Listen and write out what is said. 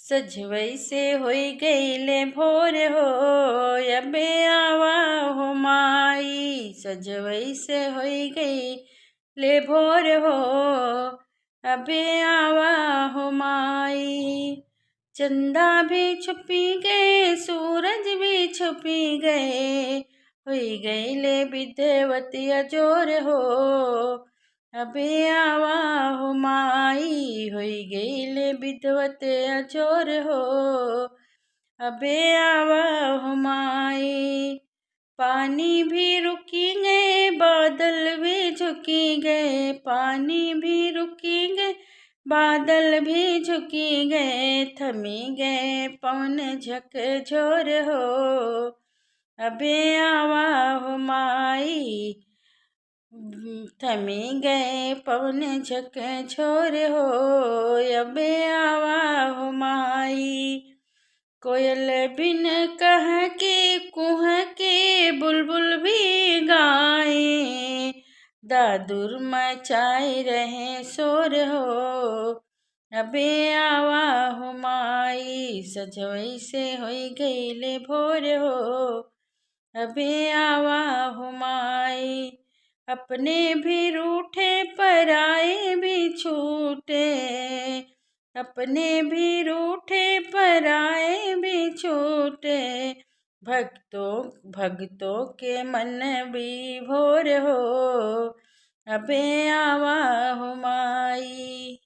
सजवई से होई गईले भोर हो, अबे आवा हो माई। सजवई से होई गईले भोर हो, अबे आवा हो माई। चंदा भी छुपी गए, सूरज भी छुपी गए, होई गईले विद्यावती अजोर हो, अबे आवा हो माई। होई गईले विद्वत अजोर हो, अबे आवा हो माई। पानी भी रुकी गए, बादल भी झुकी गए, पानी भी रुकी गए, बादल भी झुकी गए, थमी गए पवन झक झोर हो, अबे आवा हो माई। थमी गए पवन झक झोर हो, अबे आवा हो माई। कोयल बिन कह के कुह के बुलबुल भी गाए, दादुर मचाए रहे शोर हो, अबे आवा हो माई। सजवई से होई गईले भोर हो, अबे आवा हो माई। अपने भी रूठे पराए भी छूटे, अपने भी रूठे पराए भी छूटे, भक्तों भक्तों के मन भी भोर हो, अबे आवा हो माई।